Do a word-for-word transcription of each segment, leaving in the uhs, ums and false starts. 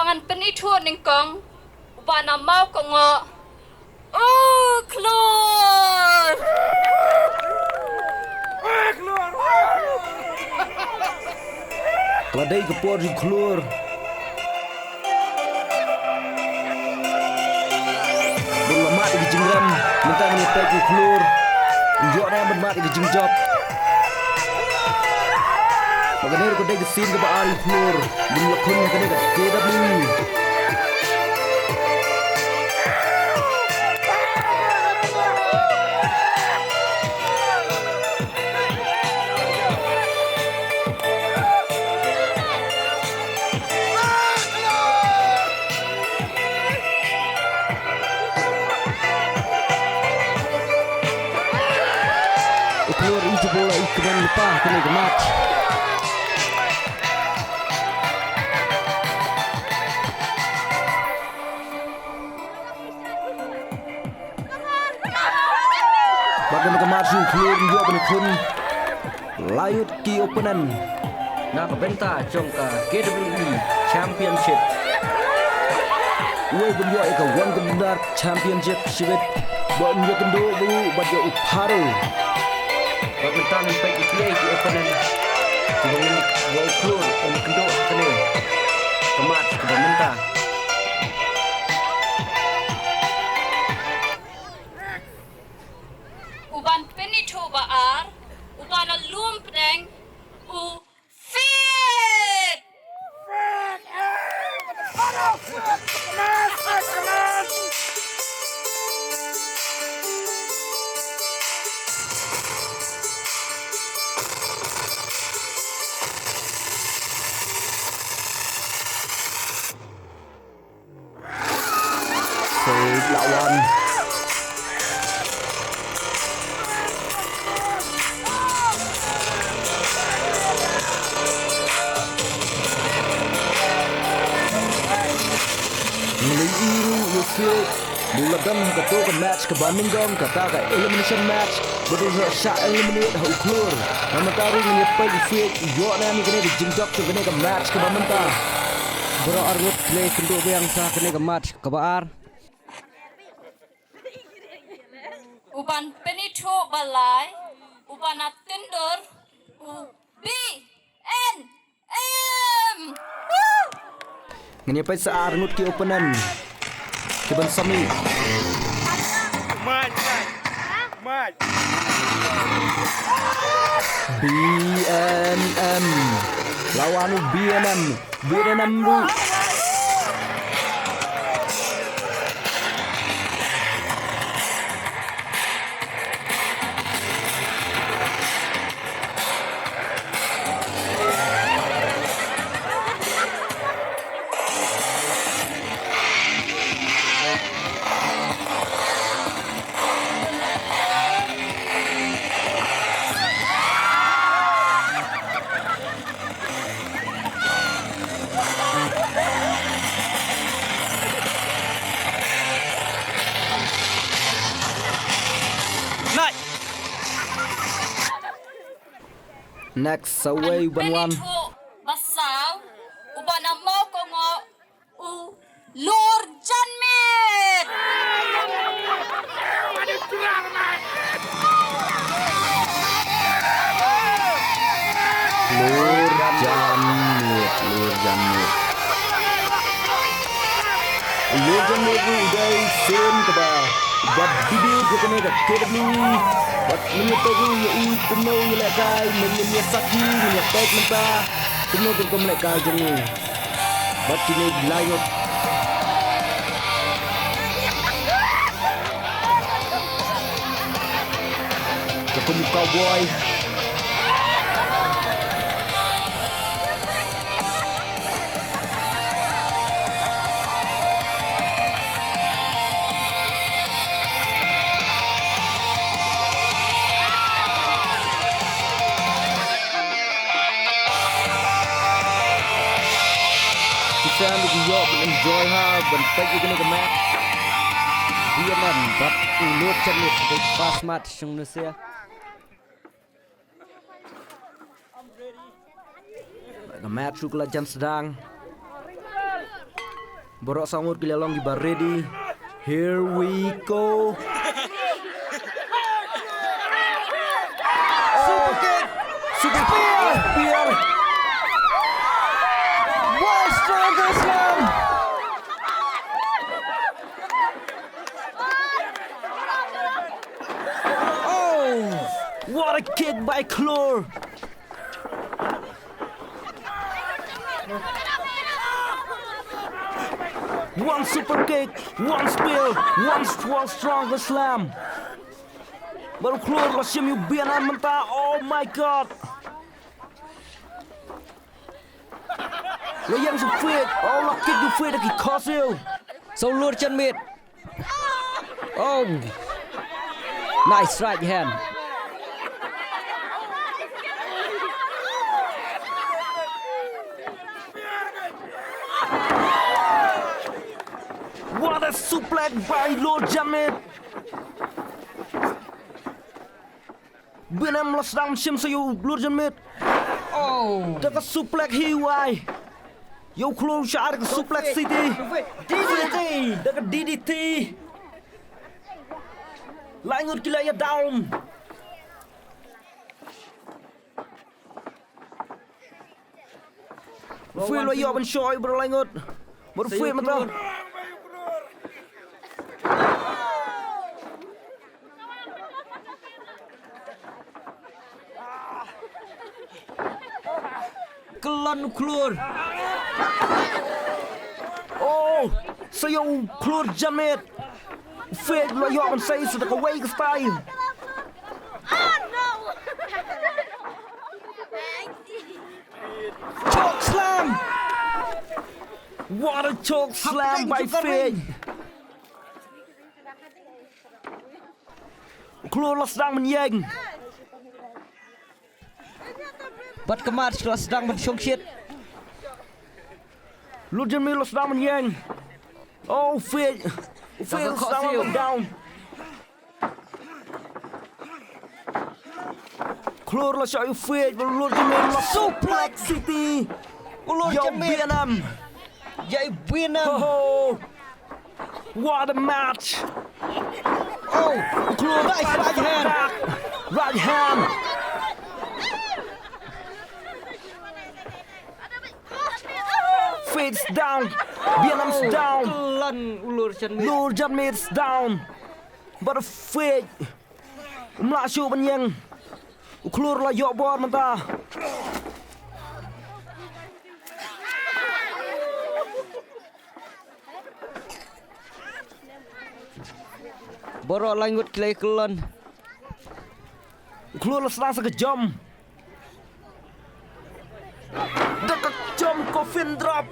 Ban pynithuh nyngkong uba na Mawkohngoh, u Khlur. Ka la dei ka por jong u Khlur. Bun la mad ïa ka jingrem, mynta ngin ïa peit ïa u Khlur un ïoh ne em ban mad ïa ka jingjop. Ba kane ruh ka dei ka sien kaba ar ïa u Khlur. Bun la khun ïa kane ka K W E. U Khlur i jubor i kmen lypa kane ka match. Bad kane ka match u Khlur ïoh ban khun laiphew ki opponent na ka bynta jong ka K W E Championship. Uwei ban ïoh ïa ka One Gumdar Championship shibit ba un ïakynduh bad u Pharo. Bad mynta ngin peit ïa ki opponent kiba ngin, ba u Khlur un kynduh ha kane ka match kaba mynta. Uban pynithuh ba ar, uban lum pdeng, u Fit. Save la wan. Ngi la ïohi ruh ïa u Fit ba u la don ha kato ka match kaba nyngkong, kata ka elimination match, bad u la shah eliminate ha u Khlur. Namar kata ruh ngin ïa peit u Fit u ïoh ne em ïa kane ka jingjop jong kane ka match kaba mynta. Baroh arngut ki la ïakynduh biang sa ha kane ka match kaba ar. Uban pynithuh ba lai, uban tyndur, u B N M. Ngin ïa peit sa arngut ki opponent kiban sa mih. Mat, mat, mat. B N M. La wan u B N M. B N M ruh. Next, sa uwei uban wan. Ba saw, uban amo ko ngo, u Lur Janmiet. Lur Janmiet, Lur Janmiet. Lur Janmiet ruh u dei sien kaba, bad video ka kane ka K W E. Bad mynta ruh ïa u kumno u lehkai, mynta ïa sakhi, ïa peit mynta kumno ka rukom lehkai jong u. Bad kine ki lai ngut. Ka kum u cowboy. Ki fan ruh ki ïoh ban enjoy ha ban peit ïa kane ka match. Vietnam bad u Lur Janmiet ka dei first match jong u Nusia. Ka match ruh ka la jan sdang. Baroh saw ngut ki la long kiba ready. Here we go. Super kick. Super spear. Spear. Why, triangle slam? Oh, what a kick by Klur. One super kick, one spear, one strong, strong slam. Bad u Klur la shim ïa u Bian Em mynta. Oh my God. La ïeng sha u Fate. Oh, la kick ïa u Fate da ki khyndew. Sa u Lur Janmiet. Oh. Nice right hand. What a suplex by Lur Janmiet. Bian Em la sdang shim sa ïa u Lur Janmiet. Oh. Da ka suplex hi wai. Ïa u Klur sha ka suplex city. D D T. Da ka D D T. Lai ngut ki la ïa down. Fate la ïoh ban shoi bro lai ngut. Bro Fate mynta. Kyllon u Klur. Oh, sa ïa u Klur Janmiet. Fate la ïoh ban sei sa da kawei ka style. Choke slam. What a choke slam by Fate. Klur la sdang ban ïeng. Bad ka mat la sdang ban shong shit. Lur Janmiet la sdang ban ïeng. Oh, Fate. Fate la sdang ban down. Klur la shah ïa u Fate, Lur Janmiet la suplex city. Lur Janmiet. Bian Em. Ïa Bian Em. Ho, ho. What a match. Oh, Klur, nice right hand. Right hand. Fate's down. Bian Em's down. Lur Janmiet's down. Bad u Fate um lah shuh ban ïeng. U Klur la ïoh bor mynta. Baroh lai ngut ki la kyllon. U Klur la sdang sa ka jump. Da ka jump coffin drop.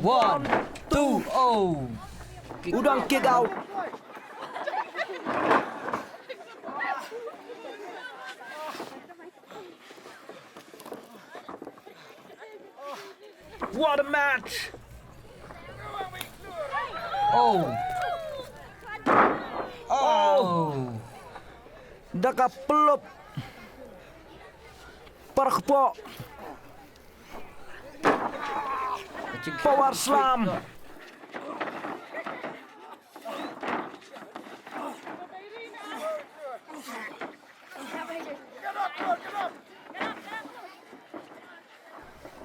One, two, oh. U dang kick out. What a match. Oh. Oh. Da ka plup. Para kpoh. Power slam.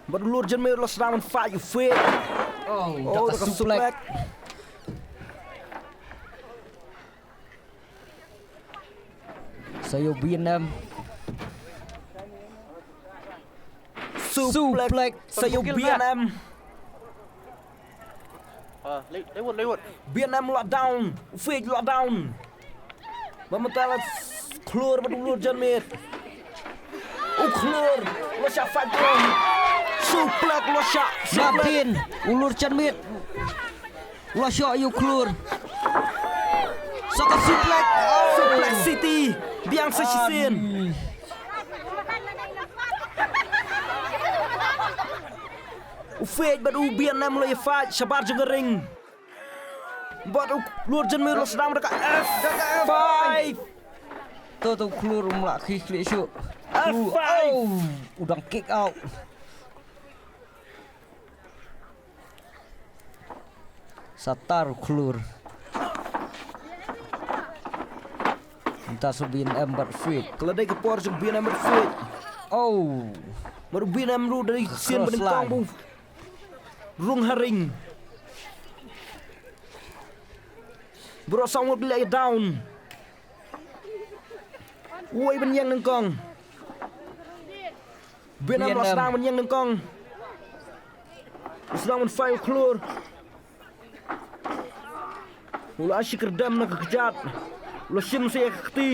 Bad u Lur Janmiet la sdang ban fight ïa u Fate. Oh, da ka suplex. Sa ïa u Bian Em. Suplex. Sa ïa u Bian Em. Ah, Lei-, Leiwood, Leiwood. Bian Em la down. U Fate la down. Ba mynta la Klur bad u Lur Janmiet. U Klur la shah fight. Suplex la shah. Suplex. Martin, u Lur Janmiet. La shah ïa u Klur. Sa ka suplex. Oh. Suplex city. Biang sa shisien. U Fate bad u Bian Em la ïa fight shabar jong ka ring. Bad u Lur Janmiet la sdang da ka F five. To, to u Klur um lah khie khlieh shuh. Five. Oh, u dang kick out. Satar u Khlur. Mynta sa B N M bad Fit. Ka la dei ka por jong B N M bad Fit. Oh. Bad B N M ruh dei sien ba nyngkong ba u rung ha ring. Baroh saw ngut ki la ïa down. Uwei ban ïeng nyngkong. B N M la sdang ban ïeng nyngkong. U sdang ban fight u Khlur. U la shim kyrdem na ka kjat. U la shim sa ïa ka kti.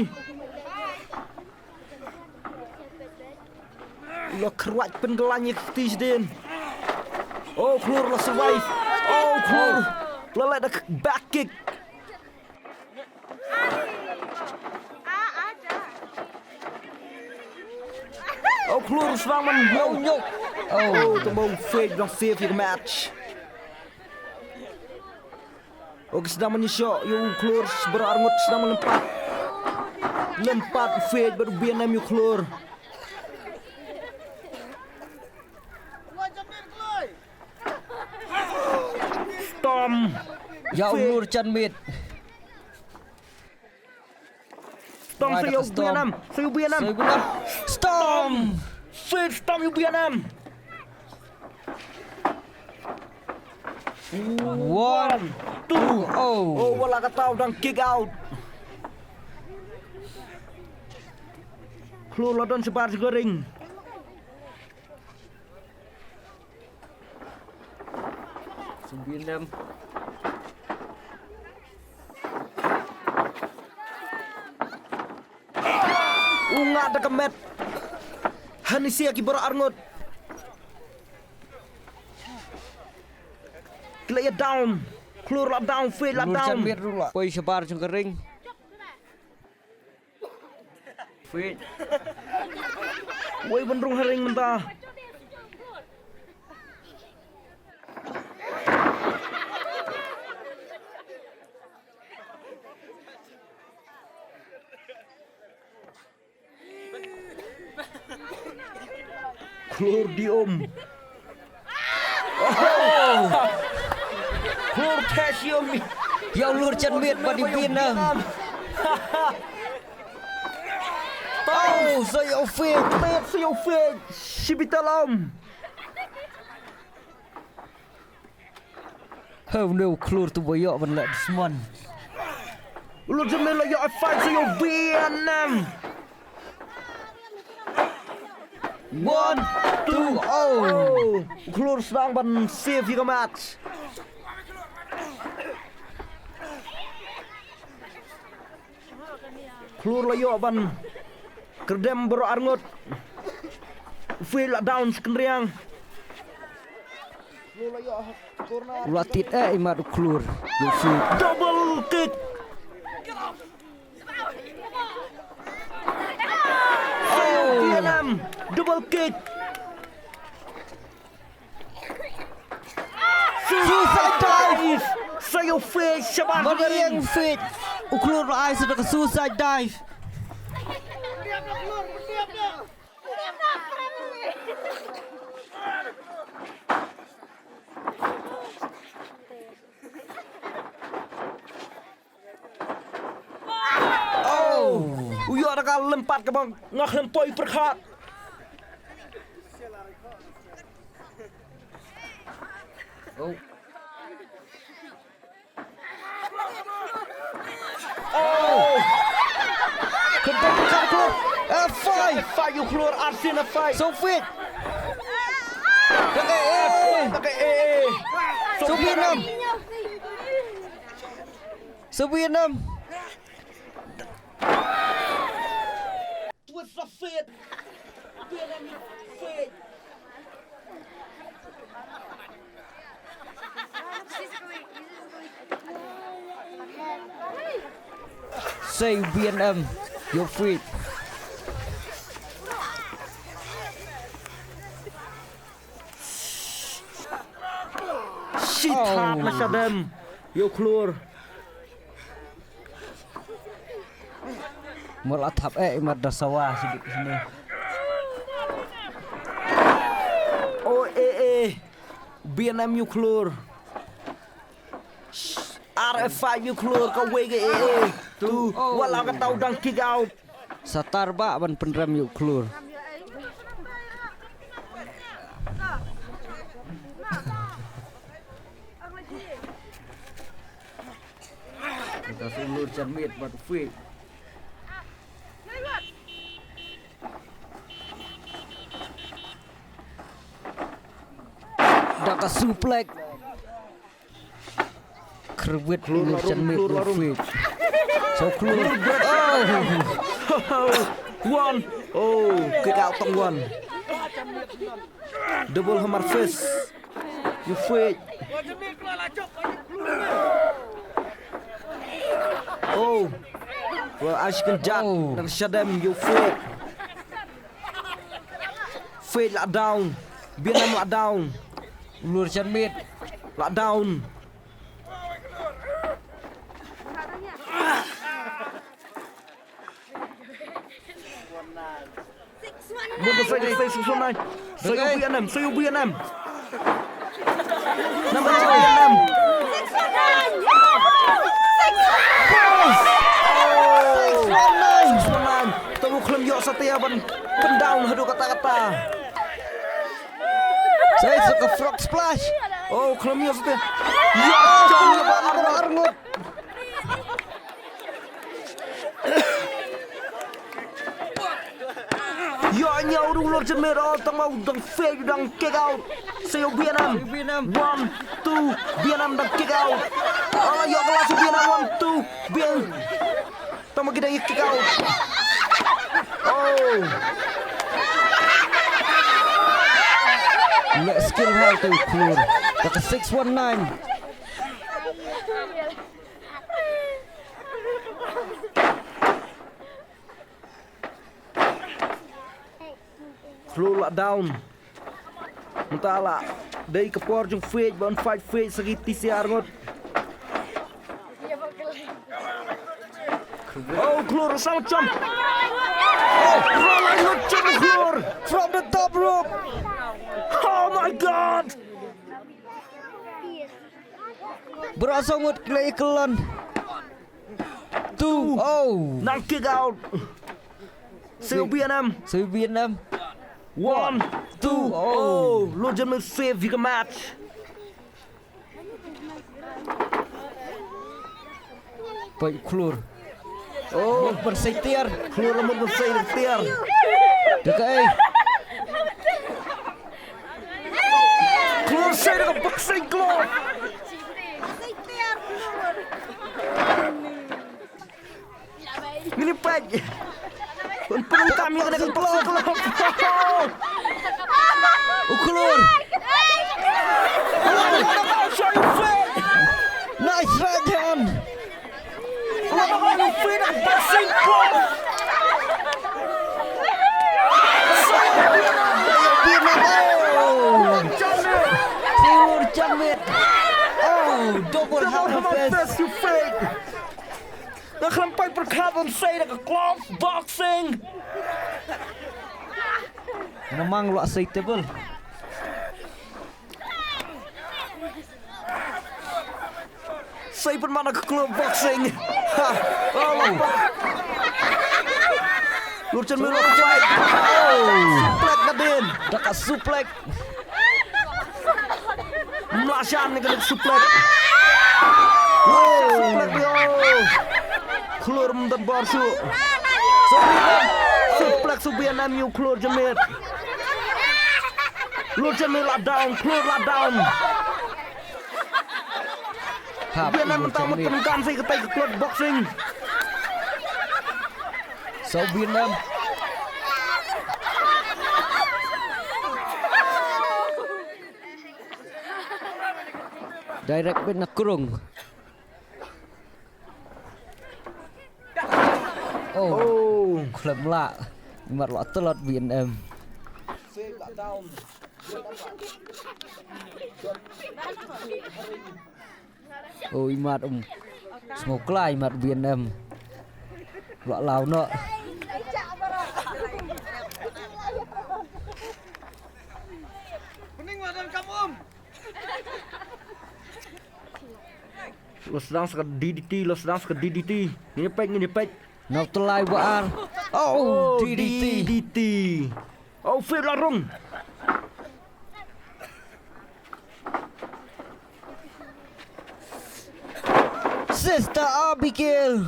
U la kyrwat pynkylla ïa ka kti shadien. Oh, u Khlur u la survive. Oh, u Khlur. U la leh da ka back kick. Oh, u Khlur u sdang ban, oh, ñiuh. Oh, tang ba u Fit u dang save ïa ka match. Oh, ki sdang ban ïashoh ïa u Khlur, baroh arngut sdang ban lympat. Lympat u Fit bad u B N M ïa u Khlur. Stomp. Ïa u Khlur jan miet. Stomp. Wai, sa ïa u B N M. Sa ïa u B N M. Sa ïa u B N M. Stomp. Fit stomp ïa u B N M. One, two, oh. Oh, wat la kata u dang kick out. Khlur la don shabar jong ka ring. Sumbi nem. U ngad da ka met. Hangne sia ki baroh arngut. Ki la ïa down. Khlur la down, Fit la down. Poi shabar jong ka ring. Wei ban rung ha ring mynta. Khlur di um. Oh! Khlur theh shi um. Ïa u Khlur jan miet ba di bin nam. Oh, sa ïa u Fit. Fit, sa ïa u Fit. Shi bit la um. Heu, une u Khlur tu ba ïoh ban leh dusmon. U Khlur jan miet la ïoh, fight sa ïa u B N M. One, two, oh. U Khlur sdang ban save ïa ka match. Khlur la ïoh ban kyrdem baroh arngut. Fit la down shi kynriang. Khlur la ïoh ha corner. U la tied eh i mat u Khlur. Ïa u Fit. Double kick. Oh. B N M. Double kick. Suicide dive! Sa ïa u Fit, shabar. Mari ïa u Fit. U Khlur la ai sa da ka suicide dive. Oh! U ïoh da ka lympat kaba nga khlem poi pyrkhat. Oh. Oh! Khlem poi pyrkhat u Khlur. Eh, fight! Fight u Khlur, arsien fight. So fit. Dang eh, eh. Dang eh, eh. So fit nam. Sa B N M. Twist of fate. B N M fate. Say B N M, your feet. Shit, oh. Hap na shadem. Yo, klur. Mol athap eh, imat da sawa sini, sini. B N M ïa u khlur. R F five ïa u khlur, kawei ka A A. Tu, wat la kata u dang kick out. Sa tar ba ban pynrem ïa u khlur. Ka sumlur jan miet bad u Fik. Da ka suplex. Kyrwit u lur jan miet u Fik. So khlur. Oh. One. Oh, kick out tang one. Double hammer fist. U Fik. Oh. Well, ash kan jat. Oh. Nang shadem u Fik. Fik la down. B N M la down. Lur jan miet. La down. Mut sa sa six one nine. Sa ïa B N M, sa ïa B N M. Number two B N M. Six one nine. Six one nine. Tang u khlem ïoh satia ban pyndown haduh katta katta. Sa ïa ka frog splash. Oh, khlem ïoh satia. Ïa, jong ïa ba arngut. Ïa, ñiew u lur jan miet, oh, tang ma u dang fake, u dang kick out. Sa ïa u B N M. B N M. One, two, B N M dang kick out. Oh, ïa, ka la sa B N M, one, two, B N M. Tang ma ki dang kick out. Oh. Leh skill hal tu u khlur. Da ka six one nine. Khlur la down. Mynta la dei ka por jong Fik ban fight Fik sa ki T C R ngut. Oh, khlur sa jump. Oh, khlur la jump khlur. From the top rope. Oh my God. Bra sa ngut klei klan. Two. Oh. Nang kick out. Sa ïa u B N M. Sa ïa u B N M. One, two. Oh. Oh, lur jan miet save ïa ka match. Peit khlur. Oh, mut ban sei tiar. Khlur mut ban sei tiar. Dei kaei. Khlur sei da ka boxing glove. Ngin ïa peit. Pyndonkam ïa kane ka boxing glove. U khlur. Nice right hand. Double hammer fist. Nga khlem poi pyrkhat ban sei da ka glove boxing. Mamang lo sei table. Sei pynman ka glove boxing. Ha. Oh. Lur jan miet lo fight. Oh. Suplex nadien. Da ka suplex. Mlah shan ne ka suplex. Oh. Suplex yo. Khlur mynta bor shu. Suplex u B N M ïa u khlur jan miet. Lur jan miet la down, khlur la down. Hap, B N M mynta mut pyndonkam sa ïa katai ka glove boxing. Sa u B N M. Direct beit na krung. Oh. Oh. Khlem lah. Imat lo tlot B N M. Oh, imat um. Smoke lah imat B N M. Lo law no. Kuning wa dan kam um. Lo sdang sa ka D D T, lo sdang sa ka D D T. Ngin ïa peit, ngin ïa peit. Nau tlai ba ar. Oh, D D T. D D T. Oh, Faith la rung. Sister Abigail.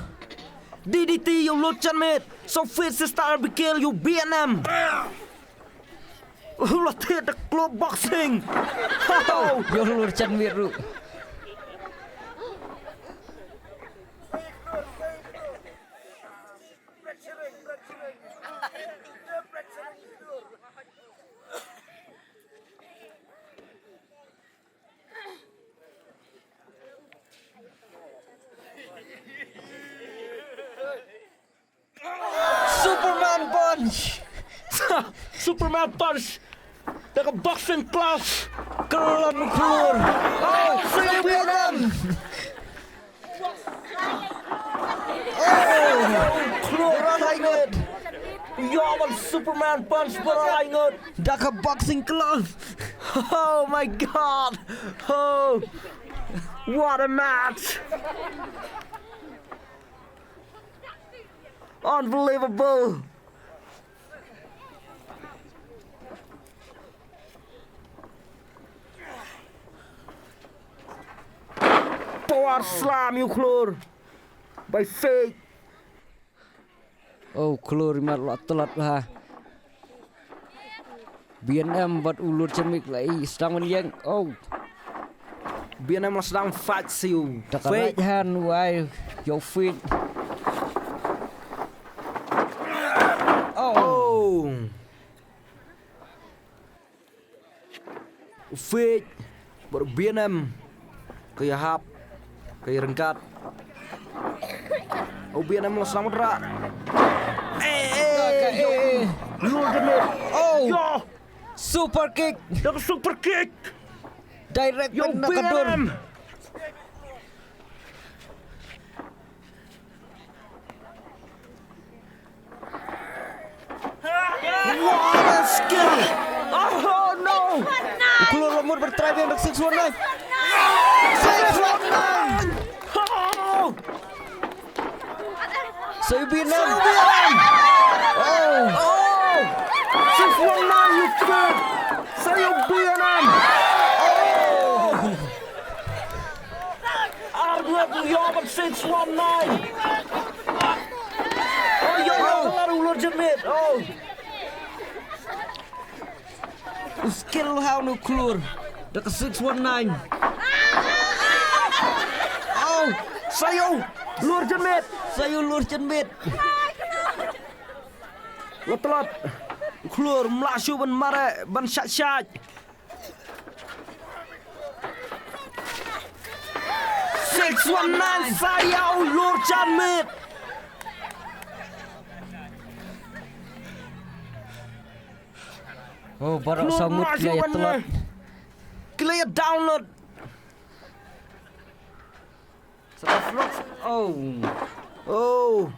D D T, ïa u Lord Janmiet. Sa Faith, Sister Abigail, ïa u B N M. U la thied da klub boxing. Ïa u Lord Janmiet ruh. Superman punch. Superman punch. Da ka boxing glove. Kyllon u Khlur. Oh, Superman. Oh, Khlur, right line. Ïa, one Superman punch, right line. Da ka boxing glove. Oh my God. Oh, what a match. Unbelievable. Power slam ïa u Khlur. By Faith. Oh, Khlur imat la tlot ha. B N M bad u Lord Janmiet la i sdang ban ïeng. Oh. B N M la sdang fight sha u. Da ka right hand wai ïa u Faith. Oh. U Faith bad u B N M. Ka ïahap, ka ïaryngkat. U B N M la sdang ban rah. Eh, eh, eh. Lord Janmiet. Oh. Ïa. Super kick. Da ka super kick. Direct ïa u na ka dur. B N M. What a skill! Oh no! U Khlur la mut ban try biang da ka six one nine. Six one nine! Oh! Sa ïa u B N M. Sa ïa u B N M. Oh. Oh. Six one nine, you kid. Sa ïa u B N M. Oh. Ar ngut ïa u six one nine. Oh, ïa u Lord Janmiet. Oh. U skill ha u Khlur. Da ka six one nine. Oh, sa ïa u Lord Janmiet. Sa ïa u Lord Janmiet. Lat lat. U Khlur mla shu ban mare ban shait shait. Six one nine, sa ïa u Lord Janmiet. Oh, baroh saw ngut ki la ïa tlot. Ki la ïa download. Sa ka flop. Oh. Oh.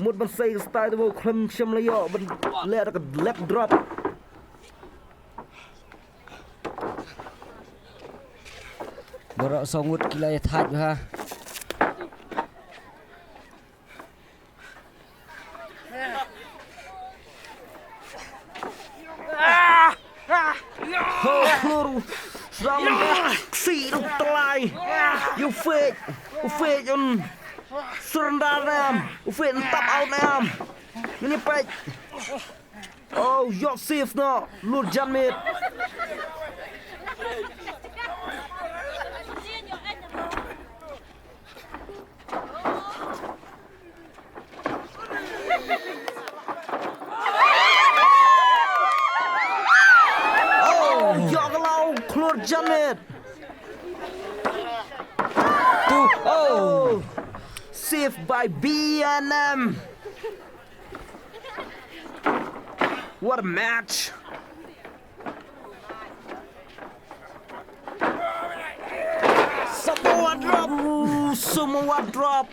Mut ban sei ka style ba u khlem shym la ïoh ban leh da ka leg drop. Baroh saw ngut ki la ïa thait ha. Ho, Khlur, sdang ksi ruh tlai. Ïa u Faith, u Faith un surrender ne em, u Faith un tap out ne em. Ngin ïa peit. Oh, ïoh save noh, Lord Janmiet. Oh, ïoh ka law, Lord Janmiet. Two, oh. Saved by B N M. What a match. Samoa drop. Ooh, Samoa drop.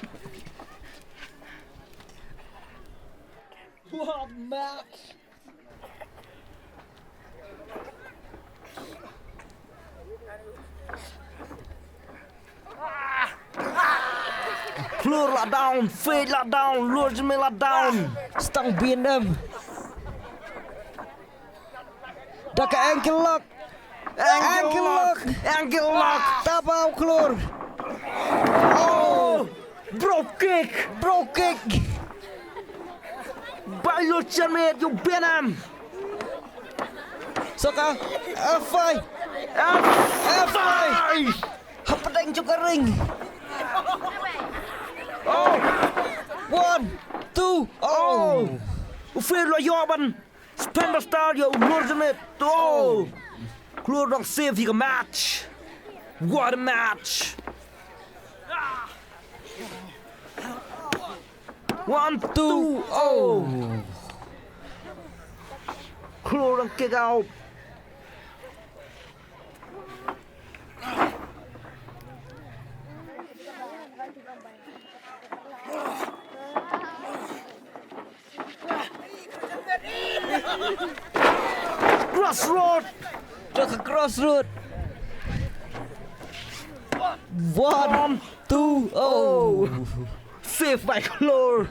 What a match. Klur la down, Fate la down, Lurjme la down. Stang B N M. Da ka ankle lock. Ankle lock. Ankle lock. Tap u Klur. Oh, bro kick. Bro kick. Bai Lur Janmiet ïa u B N M. Saka F I. F I. Hapdeng jong ka ring. Oh. One, two, oh. U Fate la ïoh ban spin buster ïa u Lur Janmiet. Oh. Klur dang save ïa ka match. What a match. One, two, oh. Klur dang kick out. Crossroad. To the crossroad. One, two, oh. Save by Klur.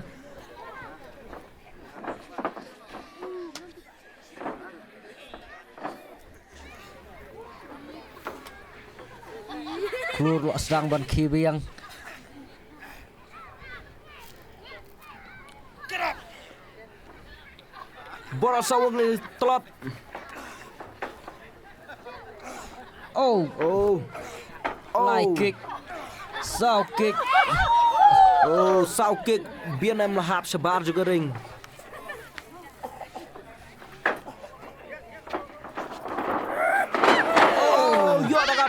Klur la sdang ban khie biang. Bora sawang ni telat. Oh. Oh. Oh. Lai kick. Saw kick. Oh, saw kick. B N M la hap shabar jong ka ring. Oh, ïoh da ka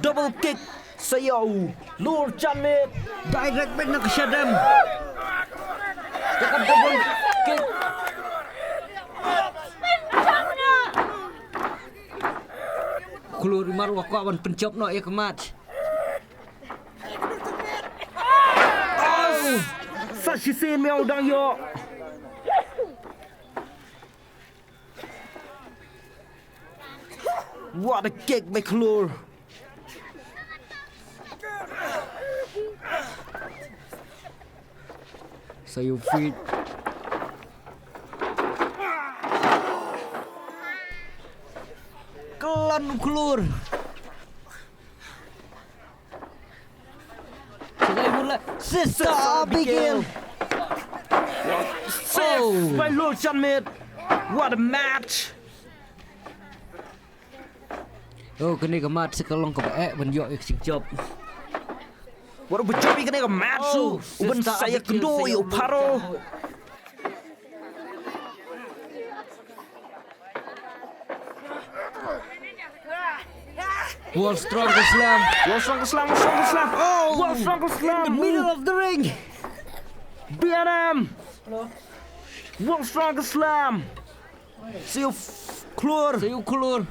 double kick. Sa ïoh u Lur Janmiet. Direct beit na ka shadem. Da ka double kick. Klur i mar wa kwah ban pynjop noh ïa ka match. Oh, sa shisien miaw dang ïoh. What a kick by Klur. Sa ïa u Fate. Klan u Klur. Sister Abigail. Save by Lur Janmiet. What a match. Oh, kane ka match sa ka long kaba eh ban ïoh ïa ka jingjop. Wat u ba jop ïa kane ka match u ban sa ïakynduh ïa u Pharo. World's Strongest Slam. World's Strongest Slam, World's Strongest Slam. Oh, World's Strongest Slam. In the middle of the ring. B N M. World's Strongest Slam. Sa ïa u Klur. Sa ïa u Klur.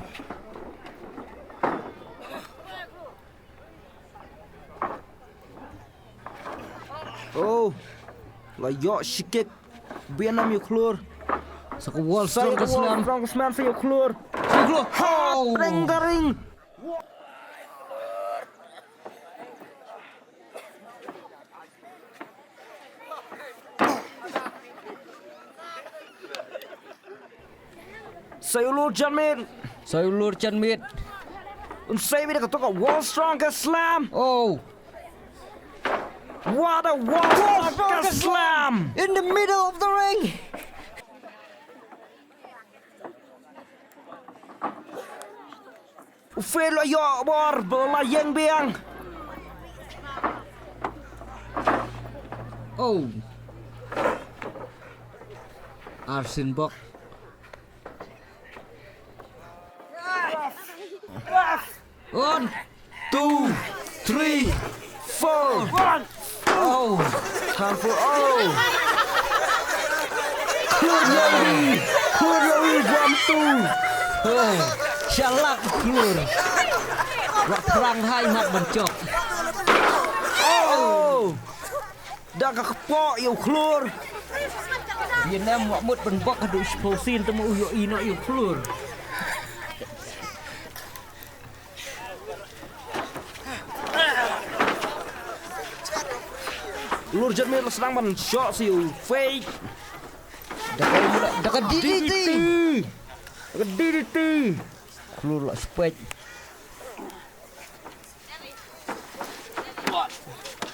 Oh. La ïoh shi kick. B N M ïa u Klur. Sa ka World's Strongest Slam. Strongest Slam sa ïa u Klur. Sa ïa u Klur. Oh. Reng ka ring. Sa ïa u Lur Janmiet. Sa ïa u Lur Janmiet. Un sa ïa beit ka to ka World's Strongest Slam. Oh. What a World's Strongest Slam. In the middle of the ring. U Phil la ïoh bor ba la ïeng biang. Oh. Arsin bok. One, two, three, four. Oh, time for oh. Klur ïohi, klur ïohi, one, two. Oh, shalak klur. Wa prang hai mat ban jop. Oh. Da ka kpoh ïa u klur. Ïa nem wa mut ban bok haduh shiphew sien te ma u ïohi noh ïa u klur. Lur janmiet la sdang ban shot sha u Fake. Da ka, da ka D D T. D D T. Da ka D D T. Klur la spek.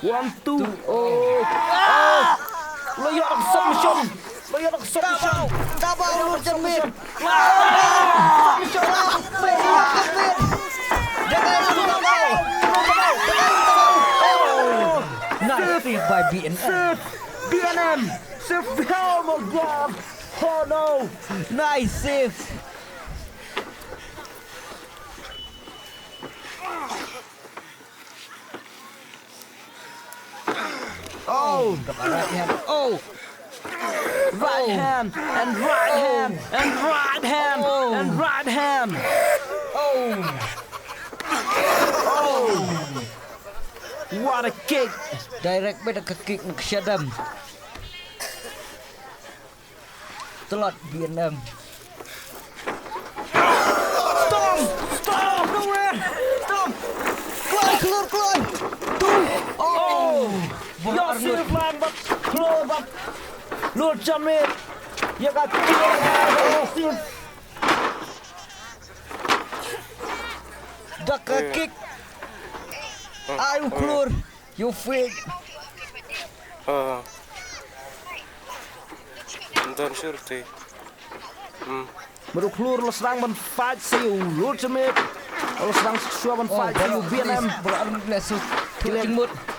One, two. Oh. Oh. Lo ïoh da ka submission. Lo ïoh da ka submission. Tabau, Lur janmiet. Nice save by B N M. Save. B N M. Save. Oh my God. Oh no. Nice save. Oh. Oh. Right hand and right hand and right hand and right hand. Oh. Oh. What a kick. Direct bad ka kick na ka shadam. Tlot B N M. Stop! Stop! Nowhere! Stop! Kloi, kloi, kloi! Two! Oh! Ïoh save lang bad kloi bad Lur janmiet. Ïa ka kick. Da ka kick. Ai u Klur. You fake. Ah. Don surti. Hmm. Mut u Klur la sdang ban fight sha u Lur janmiet. La sdang shuwa ban fight sha u B N M. Bro, anu lesu. Ki leh,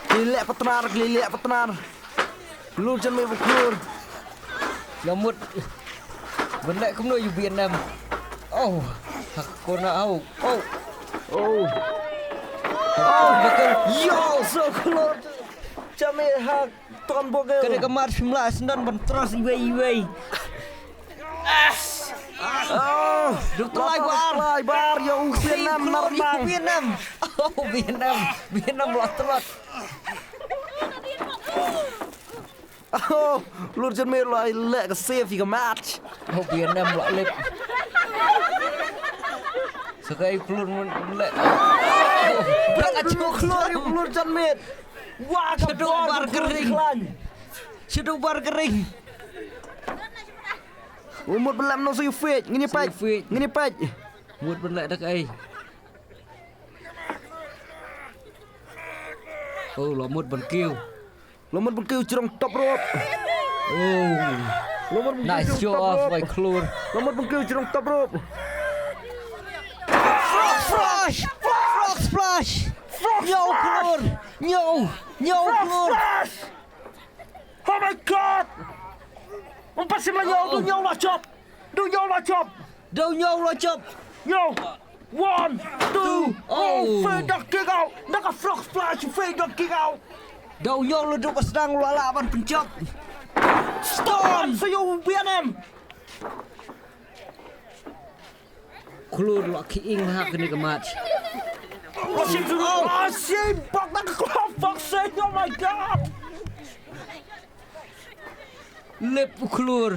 ki leh partner, ki leh partner. Lur janmiet u Klur. Ïa mut. Ban leh kumno ïa u B N M. Oh. Hak kona au. Oh. Oh. Oh, betul. Yo, so Klur. Janmiet hak ton bogel. Ka dei ka mat shim la sdang ban tros iwei iwei. Oh. Duk tlai bar. Tlai bar ïa u B N M. Klur ïa u narmang. B N M. Oh, B N M. B N M la tlot. Oh, Lur janmiet la leh ka save ïa ka match. Oh, B N M la lip. Sa kaei Klur mun leh. Bad ka Klur, Lur janmiet. Wah, ka bor bar ka ring. Shadow bar ka ring. U mut ban leh noh sha u Fake, ngin ïa peit. Ngin ïa peit. Mut ban leh da kaei. Oh, la mut ban kiew. La mut ban kiew jrong top rope. Oh. La mut ban kiew jrong top rope. Nice show off by Klur. La mut ban kiew jrong top rope. Frog splash! Frog splash! Frog splash! Ñiew Klur! Ñiew! Ñiew Klur! Frog splash! Oh my God! Um pat sim la ñiew, du ñiew la jop. Du ñiew la jop. Du ñiew la jop. Ñiew. One, two. Oh, Fake da kick out. Da ka frog splash, Fake da kick out. Du ñiew la du ba sdang la lah ban pynjop. Stone. Sa ïa u B N M. Klur la ki ing ha kane ka match. Oh, shit, oh, shit, bak na ka klop, fuck sake, oh my God. Lip u Klur.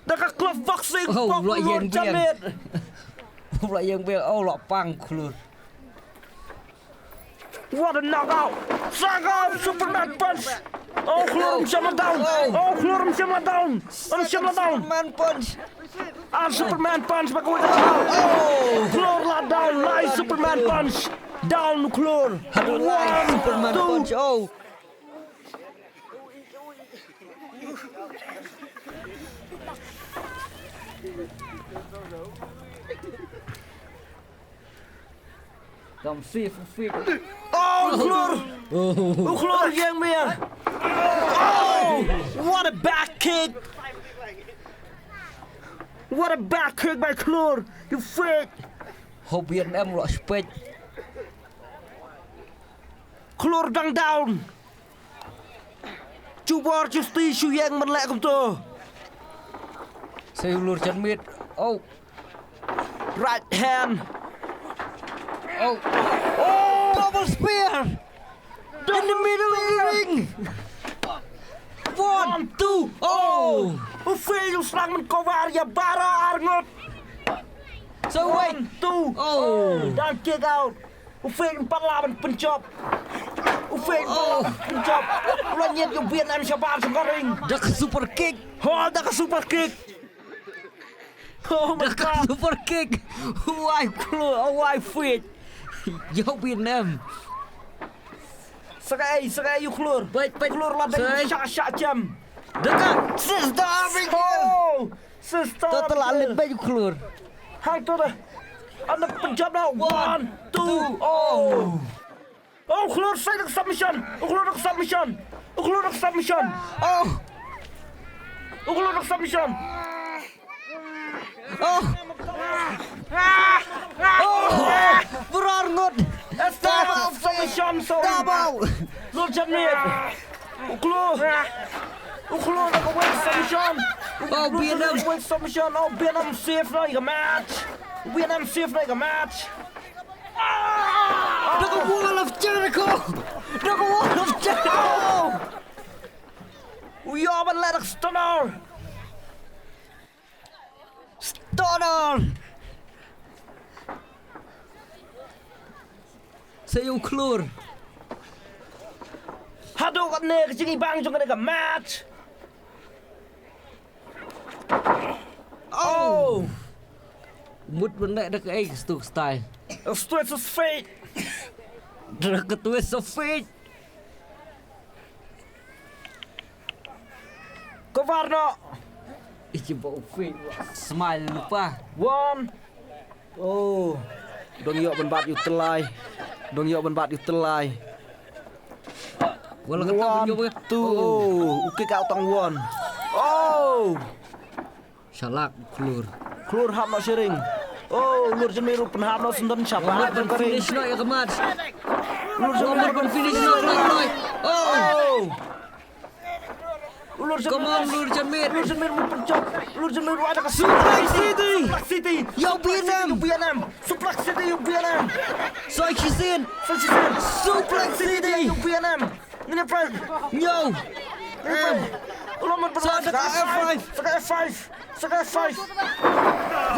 Da ka klop, fuck sake, oh, bak la u Lur ïeng biang. Janmiet. La ïeng biang, oh, la pang Klur. What a knockout! Knockout! Superman punch! Oh, Klur, um shym la down! Oh, Klur, um shym la down! Um shym la down! Superman punch! Ah, Superman punch, ba kawei ka chal! Oh! Klur la down, lai Superman punch! Down, Klur! Haduh lai Superman punch, oh! Kam save, save. Oh, u Klur. Oh. U Klur ïeng biang. Oh, what a back kick. What a back kick by Klur. You fake. Ho B N M la spek. Klur dang down. Jubor justi shu ïeng ban leh kumto. Sa u Lur janmiet. Oh. Right hand. Oh. Oh. Double spear. In the middle of the ring. One, two. Oh. U Fake u sdang ban cover ïa baroh arngut. So wait. One, two. Oh. Dang kick out. U Fake um pat lah ban pynjop. U Fake. Oh. Jump. U la nyied ïa u Vietnam shabar jong ka ring. Da ka super kick. Ho, da ka super kick. Oh my God. Da ka super kick. Wai Klur, wai Fake. Ïa u Vietnam. Sa kaei, sa kaei u Klur. Beit, beit. Klur la beit. Sa kaei. Shah, shah jem. Da ka sister Abigail. Oh, sister Abigail. To, to la leit beit u Klur. Hang to da. Ynda pynjop na. One, two, oh. Oh, u Klur sa da ka submission. U Klur da ka submission. U Klur da ka submission. Oh. U Klur da ka submission. Oh. Oh. Bror ngut. It's double submission, sorry. Double. Lur Janmiet. U Klur. U Klur da ka wei submission. Oh, Vietnam. Wei submission. Oh, Vietnam save noh ïa ka match. Vietnam save noh ïa ka match. Da ka Wall of Jericho. Da ka Wall of Jericho. U ïoh ban leh da ka stunner. Stunner. Sa ïa u Klur. Haduh katne ka jingibang jong kane ka match. Oh. Mut ban leh da kaei ka style. Twist of Fate. Da ka Twist of Fate. Cover noh. Ïa ba u Fake. Smile lypa. One. Oh. Dang ïoh ban bat ïa u tyllai. Dang ïoh ban bat ïa u tyllai. Wala ka tang. One, two. Oh. U kick out tang one. Oh. Shalak Klur. Klur hap noh sha ring. Oh, Lur Janmiet ruh pynhap noh syndon shabar. Finish noh ïa ka match. Lur Janmiet finish noh. Oh. Lur Janmiet. Come on, Lur Janmiet. Lur Janmiet mut pynjop. Lur Janmiet ruh ada ka Suplex City. Suplex City. Ïa u Vietnam. Vietnam. Suplex City ïa u Vietnam. Soi shisien. Soi shisien. Suplex City ïa u Vietnam. Ngin ïa peit. Nyo. Ngin ïa peit. Ula mut pynlait. Sa ka F five. Sa ka F five. Sa ka F five.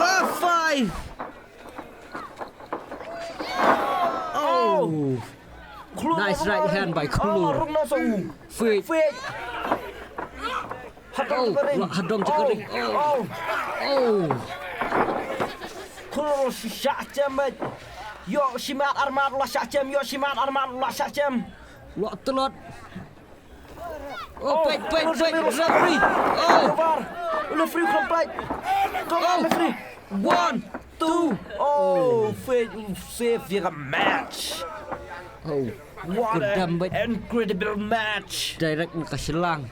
F five. Oh. Nice right hand by Klur. Fake. Fake. Hadong jaka ring. Hadong jaka ring. Oh. Oh. Klur shah jem bad. Ïoh shimat armat la shah jem, ïoh shimat armat la shah jem. Ïoh tlot. Oh, peit, peit, peit, referee. Oh. Referee complete. Come on, referee. One, two. Oh, Fake save ïa ka match. Oh. What an incredible match. Direct na ka shlang.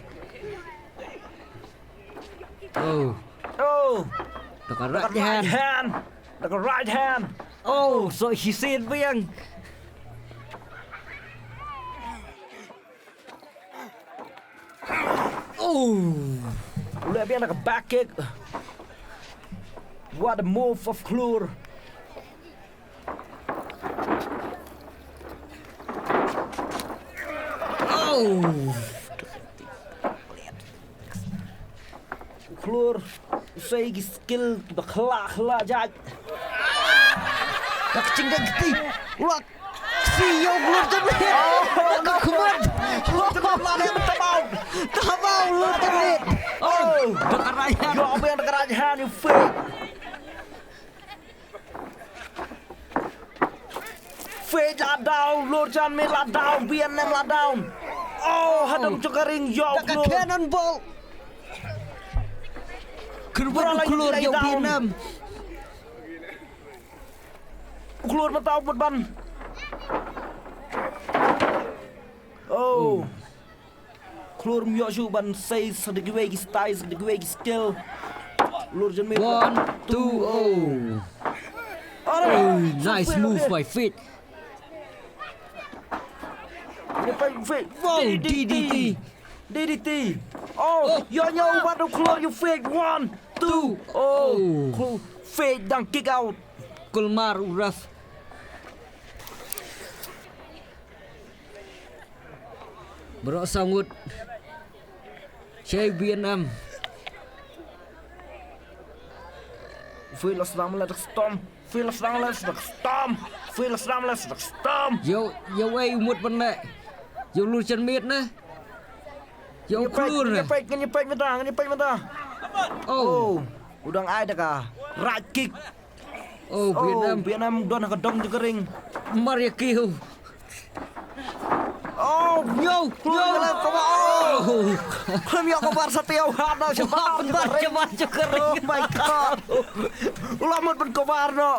Oh. Oh. Da ka right hand. Da ka right hand. Oh, so he said biang. Oh. Leh biang da ka back kick. What a move of Klur. Oh. Klur, u sei ki skill ba khla khla jait. Ka kching da kti. Lak. Si yo Lur Janmiet. Oh, ka khmat. Lur Janmiet la dei tap out. Tap out Lur Janmiet. Oh, da ka right hand. Yo, apa yang da ka right hand, you fake. Fake la down, Lur Janmiet la down, Vietnam la down. Oh, hadong jong ka ring, yo, da ka Klur. Cannonball. Klur la Klur, yo, down. Vietnam. Klur mynta u mut ban. Oh. Oh. Klur ym ïoh shuh ban sei sa da kiwei ki style, sa da kiwei ki skill. Lur Janmiet. One, two, oh. Oh, nice move by Fake. Wow, D D T. D D T. D D T. Oh, ïoh, ïoh, wat u Klur, you Fake. One, two. Oh. Klur, Fake dang kick out. Kulmar u ref. Baroh saw ngut. Shei Vietnam. Fake la sdang la da ka stomp. Fake la sdang la da ka stomp. Fake la sdang la da ka stomp. Yo, yo, ei, u mut ban leh. Ïa u Lur Jan Miet ne. Ïa u Khlur ne. Ngin ïa peit mynta, ngin ïa peit mynta. Oh. Oh, u dang ai da ka right kick. Oh, Vietnam. Vietnam don ha ka dong jong ka ring. Mar ïa kiew. Oh, yo, yo, la ka ba. Oh. Khlem ïoh ka bar sa tiew ha na shabar. Ban bar shabar jong ka ring. Oh my God. U la mut ban ka bar no.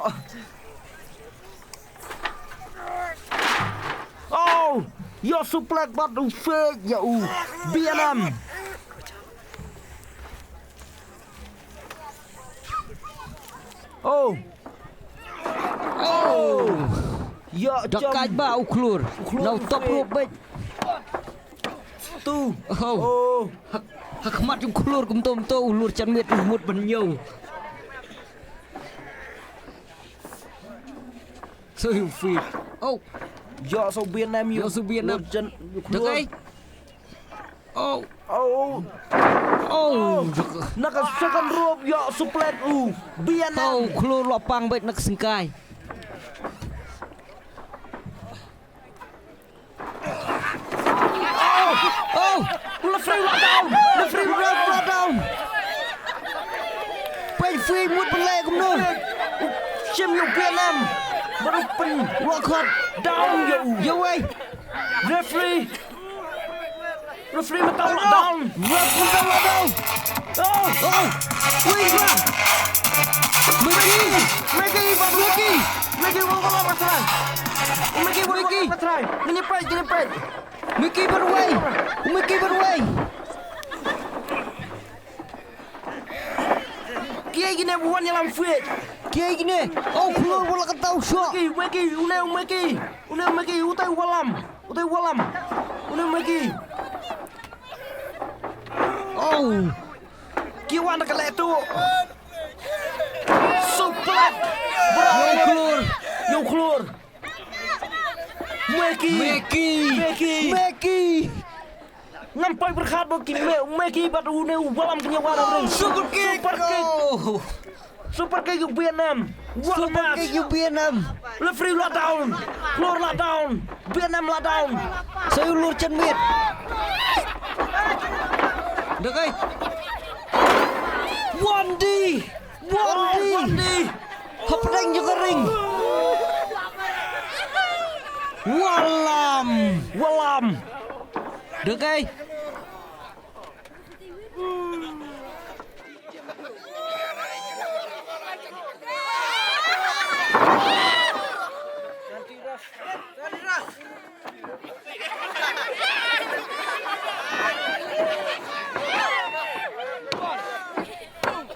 Oh, ïa suplex bad u fake ïa u Vietnam. Oh. Oh. Ïa da jam. Kai ba u Khlur. U Khlur na u top rope bad. Tu. Oh. Oh. Ha, ha khmat u Khlur kumto kumto u Lur Jan Miet u mut ban ñiew. So u fake. Oh. Ïa so Vietnam ïa. Ïa so Vietnam. Lur Jan, da kai. Oh. Oh. Oh. Na ka second rope ïa suplex u Vietnam. Oh, Khlur la pang bad na ka sengkai. Oh, oh, referee la down. Referee la down. Pynfui mut pynleh kumno. Shim ïa u Vietnam. Baru pyn. Wa khot. Down ïa u. Ïa wei. Referee. Referee mynta la down. Referee mynta la down. Oh. Oh. Wei, wei. Mickey. Mickey, Mickey. Mickey, wa, wa, wa, wa, try. Mickey, wa, wa, Mickey. Wa, try. Ngin ïa peit, ngin ïa peit. Mickey Barway. Mickey Barway. Kiei kine ba wan ïalam fake? Kiei kine? Oh, Khlur ba la ka taw shot. Mickey, Mickey, une u Mickey. Une u Mickey, utai u wallam. Utai u wallam. Une u Mickey. Oh. Ki wan da ka leh tu. Suplex. Ïa u Khlur. Ïa u Khlur. Mickey. Mickey. Mickey. Mickey. Ngam poi pyrkhat ba ki me, Mickey bad une u wallam kin ïa wan ha ring. Super kick. Super kick. Oh. Super kick ïa u Vietnam. What a match. Super kick ïa u Vietnam. Referee la down. Khlur la down. Vietnam la down. Sa ïa u Lur Jan Miet. Da kai. Wan di. Wan di. Oh, wan di. Hapdeng jong ka ring. Wallam. Wallam. Da kai.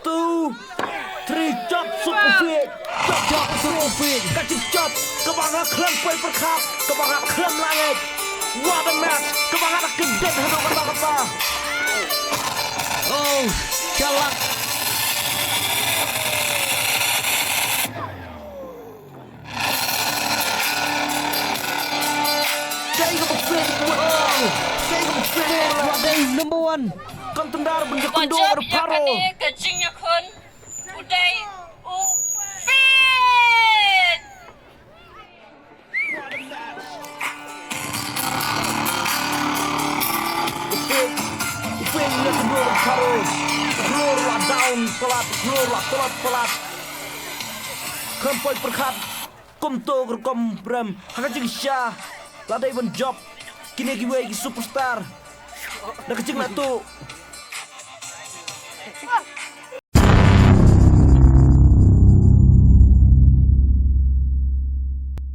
Two, three, chop, super fake. Chop, chop, super fake. Ka jingchop kaba nga khlem poi pyrkhat, kaba nga khlem lah ngeit. What a match. Kaba nga da kyndit haduh katta katta. Oh, shalak. Dei kaba fake. Wow. Dei kaba fake. Wa dei number one. Contender ban ïakynduh bad u Pharaoh. Ka jingïakhun u dei u Pete. U Pete, u Pete ïakynduh bad u Pharaoh. Khlur la down palat, Khlur la tlot palat. Khlem poi pyrkhat. Kumto ka rukom brem ha ka jingshisha la dei ban jop kine kiwei ki superstar. Na ka jingmahto.